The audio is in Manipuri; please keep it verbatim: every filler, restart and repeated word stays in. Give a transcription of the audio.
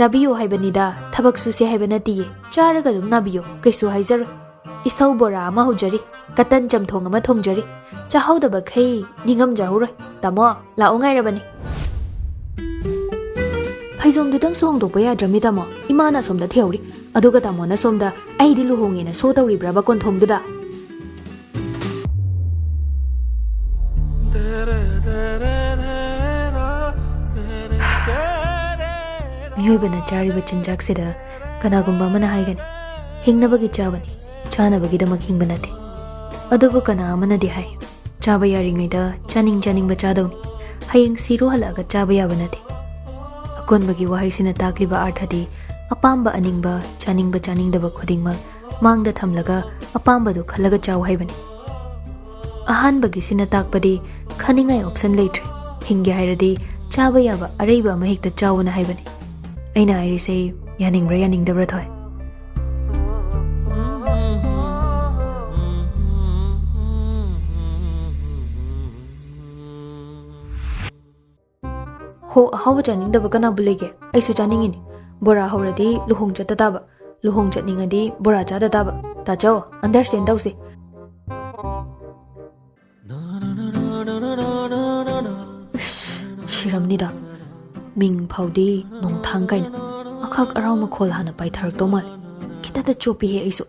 ꯆꯥꯕꯤꯌꯨ ꯍꯥꯏꯕꯅꯤꯗ, ꯊꯕꯛ ꯁꯨꯁꯦ ꯍꯥꯏꯕ ꯅꯠꯇꯤꯌꯦ꯫ ꯆꯥꯔꯒ ꯑꯗꯨꯝ ꯅꯥꯕꯤꯌꯨ, ꯀꯩꯁꯨ ꯍꯥꯏꯖꯔꯣꯏ꯫ ꯏꯁꯧ ꯕꯣꯔꯥ ꯑꯃ ꯍꯧꯖꯔꯤ, ꯀꯇꯟ ꯆꯝꯊꯣꯡ ꯑꯃ ꯊꯣꯡꯖꯔꯤ꯫ ꯆꯥꯍꯧꯗꯕꯈꯩ ꯅꯤꯡꯉꯝꯖꯍꯧꯔꯣꯏ꯫ ꯇꯥꯃꯣ, ꯂꯥꯛꯑꯣ ꯉꯥꯏꯔꯕꯅꯤ꯫ ꯐꯩꯖꯣꯝꯗꯨꯗꯪꯁꯨ ꯍꯣꯡꯗꯣꯛꯄ ꯌꯥꯗ꯭ꯔꯃꯤ ꯇꯥꯃꯣ? ꯏꯃꯥꯅ ꯑꯁꯣꯝꯗ ꯊꯤꯍꯧꯔꯤ, ꯑꯗꯨꯒ ꯇꯥꯃꯣꯅ ꯁꯣꯝꯗ ꯑꯩꯗꯤ ꯂꯨꯍꯣꯡꯉꯦꯅ ꯁꯣ ꯇꯧꯔꯤꯕ꯭ꯔꯕ ꯀꯣꯟꯊꯣꯡꯗꯨꯗ? ꯃꯤꯑꯣꯏꯕꯅ ꯆꯥꯔꯤꯕ ꯆꯤꯟꯖꯥꯛꯁꯤꯗ ꯀꯅꯥꯒꯨꯝꯕ ꯑꯃꯅ ꯍꯥꯏꯒꯅꯤ, "ꯍꯤꯡꯅꯕꯒꯤ ꯆꯥꯕꯅꯤ, ꯆꯥꯅꯕꯒꯤꯗꯃꯛ ꯍꯤꯡꯕ ꯅꯠꯇꯦ"꯫ ꯑꯗꯨꯕꯨ ꯀꯅꯥ ꯑꯃꯅꯗꯤ ꯍꯥꯏ, "ꯆꯥꯕ ꯌꯥꯔꯤꯉꯩꯗ ꯆꯥꯅꯤꯡ ꯆꯥꯅꯤꯡꯕ ꯆꯥꯗꯧꯅꯤ, ꯍꯌꯦꯡ ꯁꯤꯔꯣ ꯍꯜꯂꯛꯑꯒ ꯆꯥꯕ ꯌꯥꯕ ꯅꯠꯇꯦ"꯫ ꯑꯀꯣꯟꯕꯒꯤ ꯋꯥꯍꯩꯁꯤꯅ ꯇꯥꯛꯂꯤꯕ ꯑꯥꯔꯊꯗꯤ, ꯑꯄꯥꯝꯕ ꯑꯅꯤꯡꯕ, ꯆꯥꯅꯤꯡꯕ ꯆꯥꯅꯤꯡꯗꯕ ꯈꯨꯗꯤꯡꯃꯛ ꯃꯥꯡꯗ ꯊꯝꯂꯒ ꯑꯄꯥꯝꯕꯗꯨ ꯈꯜꯂꯒ ꯆꯥꯎ ꯍꯥꯏꯕꯅꯤ꯫ ꯑꯍꯥꯟꯕꯒꯤꯁꯤꯅ ꯇꯥꯛꯄꯗꯤ ꯈꯟꯅꯤꯡꯉꯥꯏ ꯑꯣꯞꯁꯟ ꯂꯩꯇ꯭ꯔꯦ꯫ ꯍꯤꯡꯒꯦ ꯍꯥꯏꯔꯗꯤ ꯆꯥꯕ ꯌꯥꯕ ꯑꯔꯩꯕ ꯑꯃ ꯍꯦꯛꯇ ꯆꯥꯎꯅ ꯍꯥꯏꯕꯅꯤ꯫ ꯑꯩꯅ ꯍꯥꯏꯔꯤꯁꯦ ꯌꯥꯅꯤꯡꯕ꯭ꯔꯥ ꯌꯥꯅꯤꯡꯗꯕ꯭ꯔꯥ, ꯊꯣꯏ? ꯍꯣ, ꯑꯍꯥꯎꯕ ꯆꯥꯅꯤꯡꯗꯕ ꯀꯅꯥꯕꯨ ꯂꯩꯒꯦ? ꯑꯩꯁꯨ ꯆꯥꯅꯤꯡꯉꯤꯅꯤ꯫ ꯕꯣꯔꯥ ꯍꯧꯔꯗꯤ ꯂꯨꯍꯣꯡ ꯆꯠꯇ ꯇꯥꯕ, ꯂꯨꯍꯣꯡ ꯆꯠꯅꯤꯡꯉꯗꯤ ꯕꯣꯔꯥ ꯆꯥꯗ ꯇꯥꯕ꯫ ꯇꯥꯆꯧ, ꯑꯟꯗꯔꯁ꯭ꯇꯦꯟ ꯇꯧꯁꯤ꯫ ꯏꯁ, ꯁꯤꯔꯝꯅꯤꯗ꯫ ꯃꯤꯡ ꯐꯥꯎꯗꯤ ꯅꯣꯡꯊꯥꯡ ꯀꯥꯏꯅ꯫ ꯑꯈꯥꯛ ꯑꯔꯥꯎ ꯃꯈꯣꯜ ꯍꯥꯟꯅ ꯄꯥꯏꯊꯔꯛꯇꯧ ꯃꯥꯜꯂꯦ꯫ ꯈꯤꯇꯗ ꯆꯣꯞꯄꯤꯍꯦ ꯑꯩꯁꯨ꯫